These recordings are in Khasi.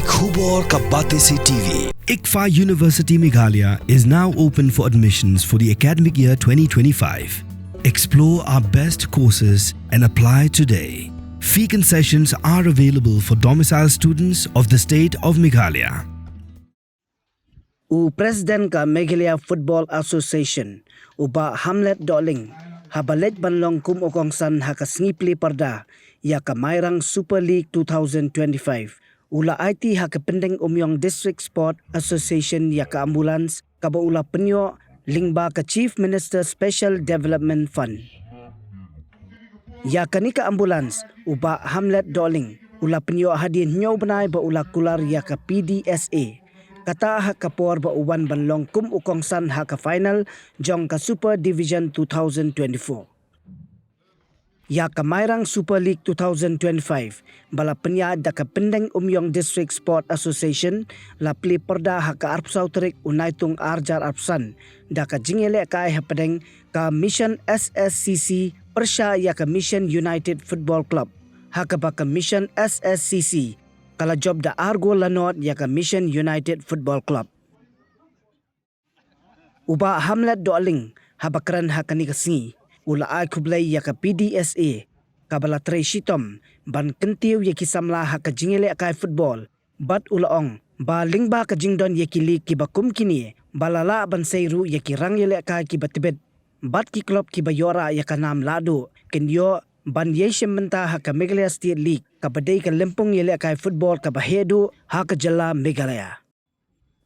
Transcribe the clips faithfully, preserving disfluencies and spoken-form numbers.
Khubor ka Batesi T V. ICFAI University Meghalaya is now open for admissions for the academic year twenty twenty-five. Explore our best courses and apply today. Fee concessions are available for domicile students of the state of Meghalaya. U President ka Meghalaya Football Association, u Bah Hamlet Dohling, haba leit ban long kum u kongsan ha ka sngi plie pyrda ïa ka Mairang Super League two thousand twenty-five, u la aiti ha ka Pyndengumiong District Sport Association ïa ka ambulance kaba u la pynïoh lyngba ka Chief Minister Special Development Fund. Ïa kane ka ambulance, u Bah Hamlet Dohling, u la pynïoh hadien hynñiew bnai ba u la kular ïa ka P D S A. Kata ha ka por ba u wan ban long kum u kongsan ha ka final jong ka Super Division two thousand twenty-four. Ïa ka Mairang Super League two thousand twenty-five, ba la pynïaid da ka Pyndengumiong District Sport Association, la plie pyrda ha ka arphew saw tarik u Naitung arhajar arphew san, da ka jingïalehkai hapdeng ka Mission S S C C pyrshah ïa ka Mission United Football Club. Ha kaba ka Mission S S C C ka la jop da ar gol la nod ïa ka Mission United Football Club. U Bah Hamlet Dohling, haba kren ha kane ka sngi, u la ai khublei ïa ka P D S A, kaba la trei shitom ban kyntiew ïa ki samla ha ka jingïalehkai football, bad u la ong ba lyngba ka jingdon ïa ki league kiba kum kine, ba la lah ban sei ruh ïa ki rang ïalehkai kiba tbit bad ki club kiba ïoh rah ïa ka nam lahduh, kin ïoh ban ïai shim bynta ha ka Meghalaya State League, kaba dei ka lympung ïalehkai football kaba heh duh ha ka jylla Meghalaya.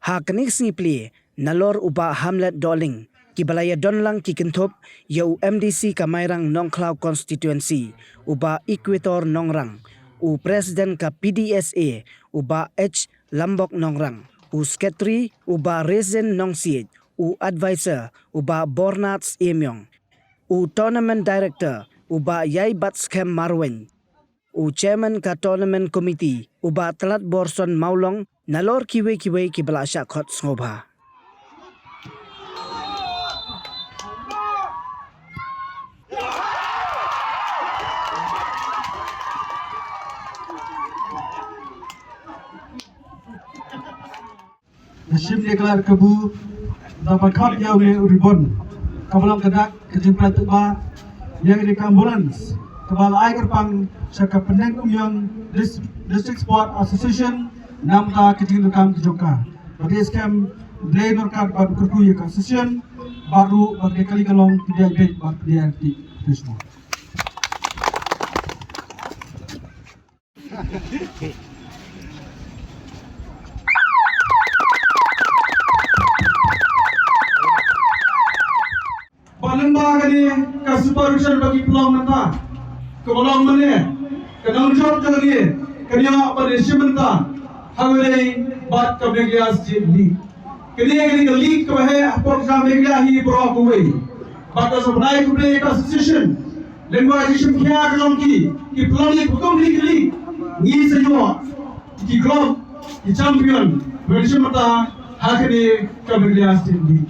Ha kane ka sngi plie, nalor u Bah Hamlet Dohling, kiba la ïadon lang ki kynthup ïa u M D C ka Mairang Nongkhlaw Constituency, u Bah Equator Nongrang, u President ka P D S A, u Bah H Lambok Nongrang, u Secretary, u Bah Resin Nongsiej, u Advisor, u Bah Bornat Emiong, u Tournament Director, u Bah Ïaibatskhem Marwein, u Chairman ka Tournament Committee, u Bah Tlatborson Mawlong, nalor kiwei kiwei kiba la shah khot sngewbha. Nga shim ïa ka lar kabu da ba khot ïa u ribbon. Kaba long ka dak ka jingpynlait ba ïa ka ambulance kaba la ai kyrpang sha ka Pyndengumiong Dis-, District Sport Association namar ka jingdonkam ka jong ka. Bad ïa skhem Blei nonkat bad kyrkhu ïa ka association bad ruh bad ka kali ka long ka diang bad ka diang ti. Ba lyngba kane ka supervision ba ki pynlong mynta, kaba long mynne ka nongjop jong kane, kane ka ba dei shim bynta ha kane bad ka Meghalaya State League. Kane, kane ka league kaba heh hapoh ka jylla Meghalaya hi baroh kawei. Bad ka sngewbha khublei ka association lyngba ka jingshim khia ka jong ki, ki pynlong ïa ka kum kane ka league. Ngi sa ïoh ki club, ki champion ban shim bynta ha kane ka Meghalaya State League.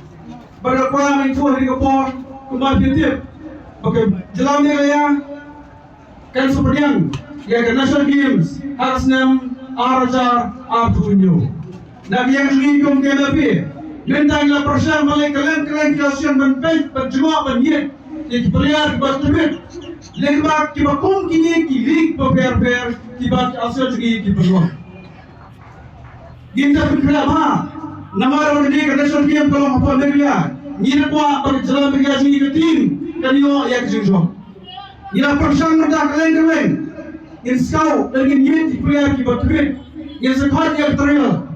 Bad ka kwah ban ïathuh ha kane ka por, kumba phi tip ba ka jylla Meghalaya kan sa pdiang ïa ka National Games ha ka snem ar hajar arphew hynñiew. Na ka liang jong ngi kum ka M L P, mynta ngi la pyrshang ban leh kylleng kylleng ki option ban peit, ban jngoh, ban ïeit ïa ki player kiba tbit, lehse kiba kum kine ki league bapher bapher kiba ki option jong ngi ki pynlong. Ngim da pynkhreh bha namar ba kane ka National Game ka long hapoh Meghalaya. Ngi da kwah ba ka jylla Meghalaya jong ngi ka team kan ïoh ïa ka jingjop. Ngi la pyrshang mynta kylleng kylleng. Ngin scout, ngin ïeit ki player kiba tbit. Ngin sa khot ïa ka trial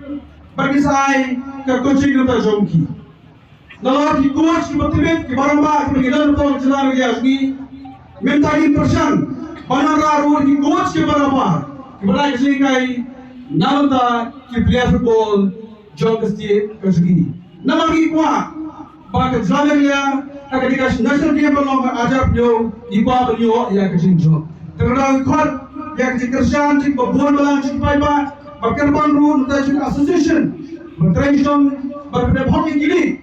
bad ngin sa ai ka coaching na ka jong ki. Nalor ki coach kiba tbit, kiba rangbah, kiba ngi don hapoh ka jylla Meghalaya jong ngi. Mynta ngin pyrshang ban wanrah ruh ki coach kiba rangbah, kiba rai ka jinghikai na bynta ki player football jong ka state ka jong ngi. Namar ngi kwah ba ka jylla Meghalaya ha kane ka National Game ba long ha arhajar arphew hynñiew, ngi kwah ban ïoh ïa ka jingjop. Te nga dang khot ïa ka jingkyrshan jong ki babun balang, jong ki paidbah, ba kyrpang ruh na ka bynta jong ka association ban trei shitom, ban pynbeit hok ïa ki league.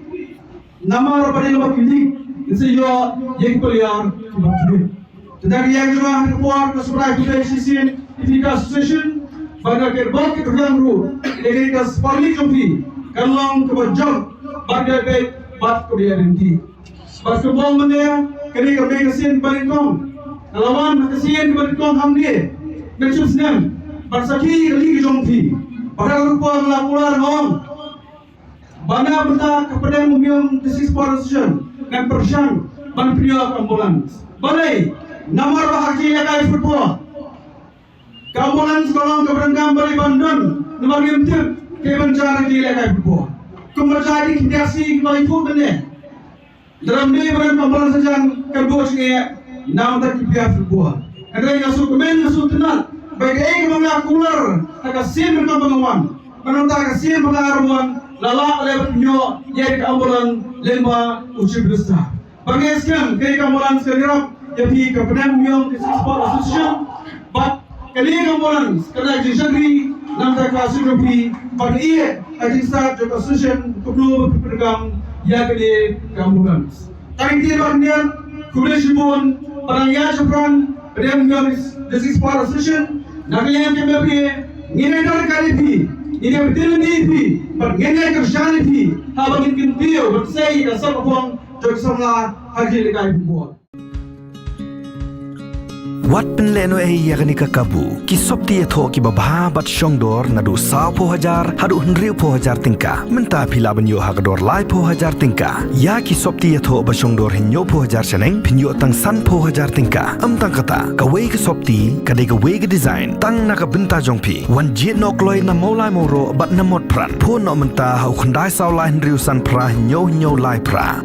Namar ba dei lyngba ki league ngin sa ïoh ïa ki player kiba tbit. Te da ka ïa ka jong nga ha ka por ka sngewbha khublei shisien ïa ka association, Bad ka kyrpad ka kyrpad ruh ïa ka spah lieh jong phi kan long kaba jop bad ka beit bad kaba ïadei. Bad kumba ong mynne, kane ka mei ka sien ba nyngkong, ka la wan ka sien ba nyngkong hangne, mynshem snem, bad sakhi ka lieh ka jong phi. Bad ha ka por la kular ong ba na bynta ka pdeng Umiam District Sports Association ngan pyrshang ban pynïoh ka ambulance. Balei? Namar ba ha ka jingïalehkai football ka ambulance ka long kaba donkam balei ban don, namar ngim tip kaei ban jia ha ka jingïalehkai football. Kumba jia ki khyndiat sngi kiba ïaid mynne. Lada ym dei ba don ka ambulance hajan kan buh jingeh na bynta ki player football. Hynrei nga sngewkmen, nga sngewtynnat ba kaei kaba nga kular ha ka sien ba nyngkong ba nga wan, ba na bynta ka sien ba nga arphew wan, la lah leh ban pynïoh ïa ka ambulance lyngba u Chief Minister. Ba nga skhem kaei ka ambulance kan ïarap ïa phi ka pdeng Umiam District Sports Association. Bad kane ka ambulance ka dei jingshakri na bynta ka association jong phi, bad ïa ka jingstad jong ka association kumno ba phi pyndonkam ïa kane ka ambulance. Tang ïa kine ba khyndiat, khublei shibun, ba nang ïa shaphrang pdeng Umiam District Sports Association. Na ka liang ka mep ïa ngin ïa darkar ïa phi, ngin ïa btin ïa phi, bad ngin ïa kyrshan ïa phi haba ngin kyntiew ban sei ïa ka sap ka phong jong ki samla ha ka jingïalehkai football. Wat pynlehnohei ïa kane ka kabu. Ki sopti ïathoh kiba bha bad shongdor naduh sawphew hajar haduh hynriewphew hajar tyngka. Mynta phi lah ban ïoh ha ka dor laiphew hajar tyngka. Ïa ki sopti ïathoh ba shongdor hynñiewphew hajar shaneng phin ïoh tang sanphew hajar tyngka. Ym tang kata, kawei ka sopti ka dei kawei ka design tang na ka bynta jong phi. Wan jied noh kloi na Mawlai Mawroh bad na Motphran. Phone noh mynta ha u khyndai saw lai hynriew san phra hynñiew hynñiew lai phra.